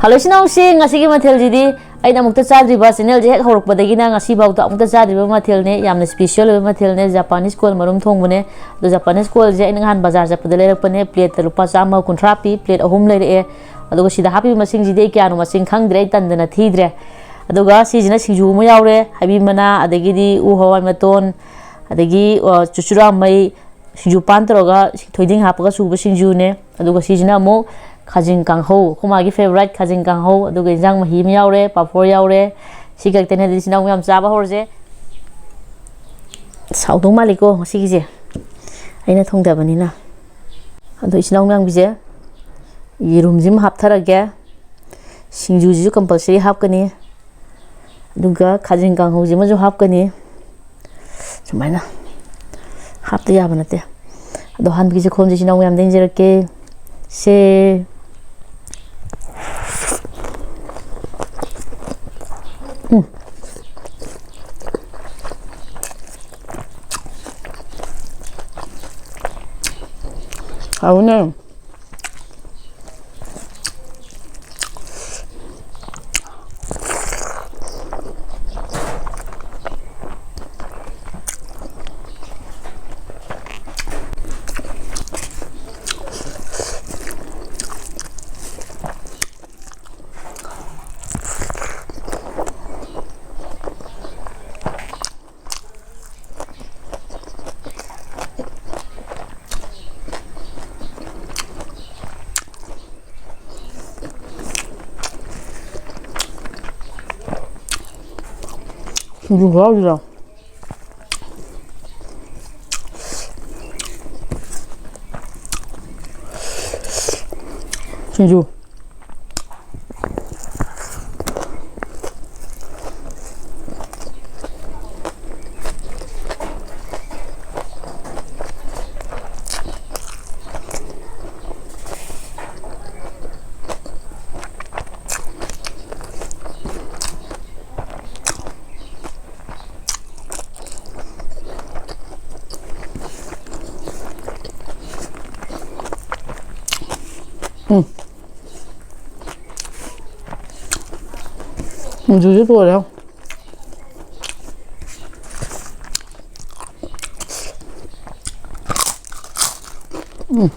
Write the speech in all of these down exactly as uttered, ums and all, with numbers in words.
Hello ꯏꯆꯤꯟ ꯏꯅꯥꯎꯁꯤꯡ, ꯉꯁꯤꯒꯤ ꯃꯊꯦꯜꯁꯤꯗꯤ ꯑꯩꯅ ꯑꯃꯨꯛꯇ ꯆꯥꯗ꯭ꯔꯤꯕ, ꯆꯦꯅꯦꯜꯁꯦ ꯍꯦꯛ ꯍꯧꯔꯛꯄꯗꯒꯤꯅ ꯉꯁꯤꯐꯥꯎꯗ ꯑꯃꯨꯛꯇ ꯆꯥꯗ꯭ꯔꯤꯕ ꯃꯊꯦꯜꯅꯦ꯫ ꯌꯥꯝꯅ ꯏꯁꯄꯤꯁꯤꯌꯦꯜ ꯑꯣꯏꯕ ꯃꯊꯦꯜꯅꯦ, ꯖꯄꯥꯅꯤꯁ ꯀꯣꯜ ꯃꯔꯨꯝ ꯊꯣꯡꯕꯅꯦ꯫ ꯑꯗꯣ ꯖꯄꯥꯅꯤꯁ ꯀꯣꯜꯁꯦ ꯑꯩꯅ ꯅꯍꯥꯟ ꯕꯖꯥꯔ ꯆꯠꯄꯗ ꯂꯩꯔꯛꯄꯅꯦ, ꯄ꯭ꯂꯦꯠꯇ ꯂꯨꯄꯥ ꯆꯥꯝꯃ ꯀꯨꯟꯊ꯭ꯔꯥ ꯄꯤ, ꯄ꯭ꯂꯦꯠ ꯑꯍꯨꯝ ꯂꯩꯔꯛꯑꯦ꯫ ꯑꯗꯨꯒ ꯁꯤꯗ ꯍꯥꯞꯄꯤꯕ ꯃꯁꯤꯡꯁꯤꯗꯤ ꯑꯩ ꯀꯌꯥꯅꯣ ꯃꯁꯤꯡ ꯈꯪꯗ꯭ꯔꯦ, ꯑꯩ ꯇꯟꯗꯅ ꯊꯤꯗ꯭ꯔꯦ꯫ ꯑꯗꯨꯒ ꯁꯤꯁꯤꯅ ꯁꯤꯡꯖꯨ ꯑꯃ ꯌꯥꯎꯔꯦ, ꯍꯩꯕꯤ ꯃꯅꯥ, ꯑꯗꯒꯤꯗꯤ ꯎ ꯍꯋꯥꯏ ꯃꯇꯣꯟ, ꯑꯗꯒꯤ, ꯑ, ꯆꯨꯔꯆꯨꯔꯥꯟꯃꯩ ꯁꯤꯡꯖꯨ ꯄꯥꯟ ꯇꯧꯔꯒ ꯊꯣꯏꯗꯤꯡ ꯍꯥꯞꯄꯒ ꯁꯨꯕ ꯁꯤꯡꯖꯨꯅꯦ꯫ ꯑꯗꯨꯒ ꯁꯤꯁꯤꯅ ꯑꯃꯨꯛ ꯈꯥꯖꯤꯡ ꯀꯥꯡꯍꯧ, ꯑꯩꯈꯣꯏ ꯃꯥꯒꯤ ꯐꯦꯚꯣꯔꯥꯏꯠ ꯈꯥꯖꯤꯡ ꯀꯥꯡꯍꯧ, ꯑꯗꯨꯒ ꯏꯟꯖꯥꯡ ꯃꯍꯤ ꯑꯃ ꯌꯥꯎꯔꯦ, ꯄꯥꯐꯣꯔ ꯌꯥꯎꯔꯦ꯫ ꯁꯤ ꯈꯛꯇꯅꯦ꯫ ꯑꯗꯨꯗꯤ ꯏꯆꯤꯟ ꯏꯅꯥꯎ ꯃꯌꯥꯝ ꯆꯥꯕ ꯍꯧꯔꯁꯦ꯫ ꯁꯥꯎꯗꯧ ꯃꯥꯜꯂꯤꯀꯣ ꯉꯁꯤꯒꯤꯁꯦ, ꯑꯩꯅ ꯊꯣꯡꯗꯕꯅꯤꯅ꯫ ꯑꯗꯣ ꯏꯆꯤꯟ ꯏꯅꯥꯎ ꯃꯌꯥꯝꯒꯤꯁꯦ ꯌꯦꯔꯨꯝꯁꯤꯃ ꯍꯥꯞꯊꯔꯒꯦ꯫ ꯁꯤꯡꯖꯨꯁꯤꯁꯨ ꯀꯝꯄꯜꯁꯔꯤ ꯍꯥꯞꯀꯅꯤ꯫ ꯑꯗꯨꯒ ꯈꯥꯖꯤꯡ ꯀꯥꯡꯍꯧꯁꯤꯃꯁꯨ ꯍꯥꯞꯀꯅꯤ꯫ ꯁꯨꯃꯥꯏꯅ ꯍꯥꯞꯇ ꯌꯥꯕ ꯅꯠꯇꯦ꯫ ꯑꯗꯣ ꯑꯍꯥꯟꯕꯒꯤ ꯆꯈꯣꯝꯁꯦ ꯏꯆꯤꯟ ꯏꯅꯥꯎ ꯃꯌꯥꯝꯗ ꯏꯟꯖꯔꯛꯀꯦ꯫ ꯁꯦ꯫ ꯎꯝ꯫ ꯍꯥꯎꯅꯦ꯫ ꯁꯤꯡꯖꯨ ꯈꯨꯍꯥꯎꯁꯤꯗ꯫ ꯁꯤꯡꯖꯨ꯫ ꯎꯝ꯫ ꯁꯤꯡꯖꯨꯁꯨ ꯇꯣꯏꯔꯦ꯫ ꯎꯝ꯫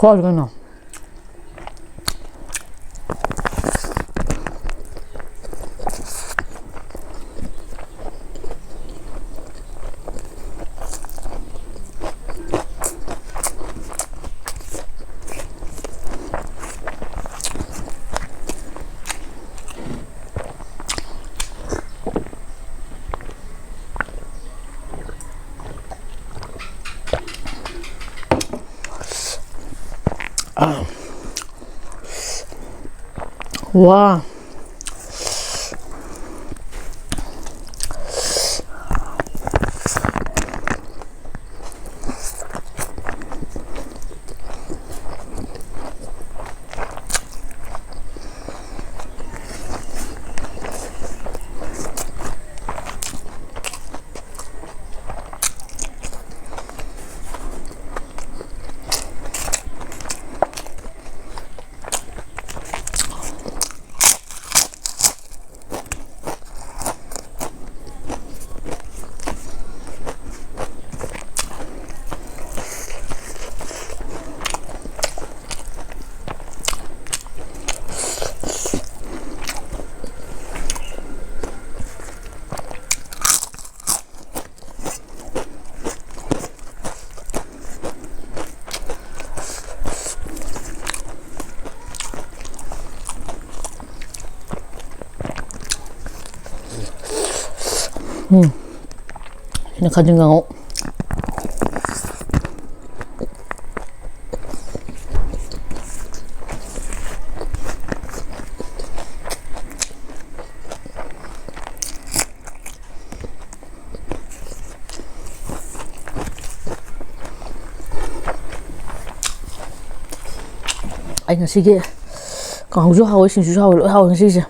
ꯈꯨꯍꯥꯎꯁꯤ ꯀꯩꯅꯣ꯫ ꯋꯥ꯫ ꯎꯝ꯫ ꯁꯤꯅ ꯈꯥꯖꯤꯡ ꯀꯥꯡꯉꯧ꯫ ꯑꯩ ꯉꯁꯤꯒꯤ ꯀꯥꯡꯍꯧꯁꯨ ꯍꯥꯎꯋꯤ, ꯁꯤꯡꯖꯨꯁꯨ ꯍꯥꯎꯋꯤ, ꯂꯣꯏ ꯍꯥꯎꯋꯤ ꯉꯁꯤꯒꯤꯁꯦ꯫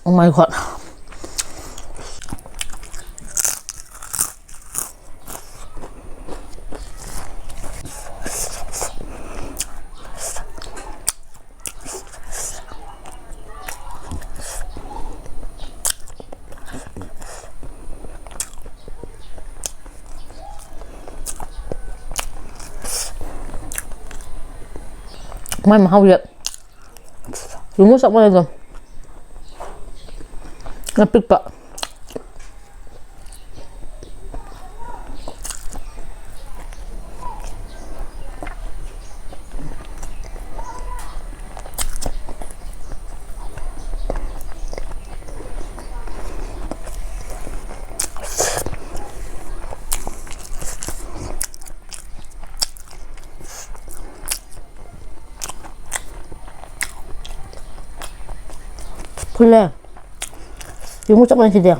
Oh my God. ꯃꯥꯏ ꯃꯍꯥꯎꯁꯦ ꯌꯦꯡꯉꯨ ꯆꯞ ꯃꯥꯟꯅꯩꯗꯣ꯫ ꯑꯄꯤꯛꯄ꯫ ꯐꯨꯜꯂꯦ꯫ ꯌꯦꯡꯉꯨ ꯆꯞ ꯃꯥꯟꯅꯩ ꯁꯤꯗꯤ꯫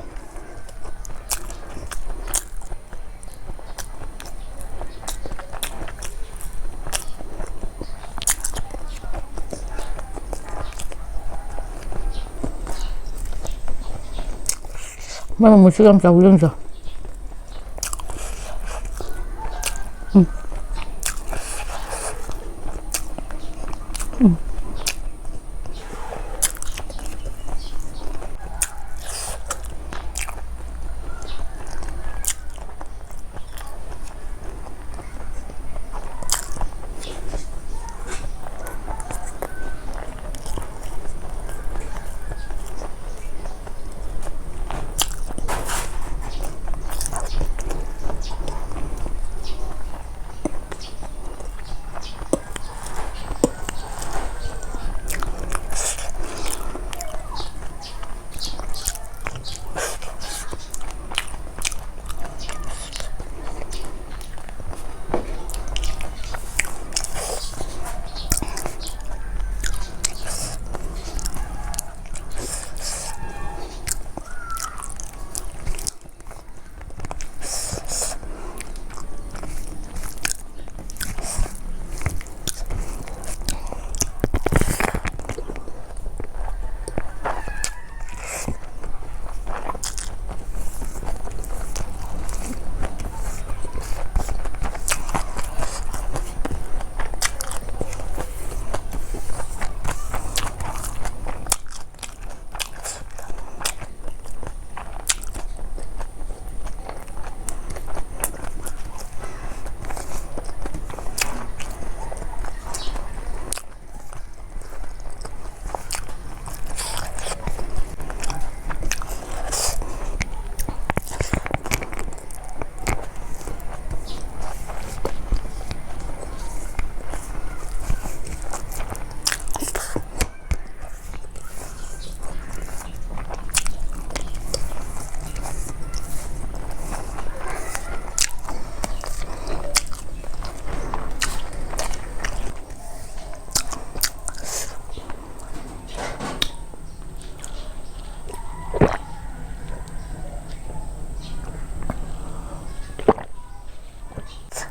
ꯃꯥ ꯃꯃꯨꯠꯁꯨ ꯌꯥꯝ ꯆꯥꯎꯋꯤ ꯌꯦꯡꯉꯨ꯫ ꯎꯝ꯫ ꯎꯝ꯫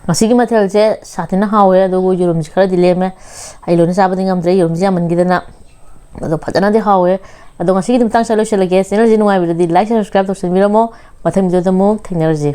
ꯉꯁꯤꯒꯤ ꯃꯊꯦꯜꯁꯦ ꯁꯥꯊꯤꯅ ꯍꯥꯎꯋꯦ, ꯑꯗꯨꯕꯨ ꯌꯦꯔꯨꯝꯁꯦ ꯈꯔꯗꯤ ꯂꯦꯝꯃꯦ꯫ ꯑꯩ ꯂꯣꯏꯅ ꯆꯥꯕꯗꯤ ꯉꯝꯗ꯭ꯔꯦ, ꯌꯦꯔꯨꯝꯁꯦ ꯌꯥꯝꯃꯟꯈꯤꯗꯅ꯫ ꯑꯗꯣ ꯐꯖꯅꯗꯤ ꯍꯥꯎꯋꯦ꯫ ꯑꯗꯣ ꯉꯁꯤꯒꯤꯗꯤ ꯃꯇꯥꯡꯁꯤꯗ ꯂꯣꯏꯁꯤꯜꯂꯒꯦ꯫ Channelꯁꯦ ꯅꯨꯡꯉꯥꯏꯕꯤꯔꯗꯤ like, subscribe ꯇꯧꯁꯟꯕꯤꯔꯝꯃꯣ꯫ ꯃꯊꯪ videoꯗ ꯑꯃꯨꯛ ꯊꯦꯡꯅꯔꯁꯤ꯫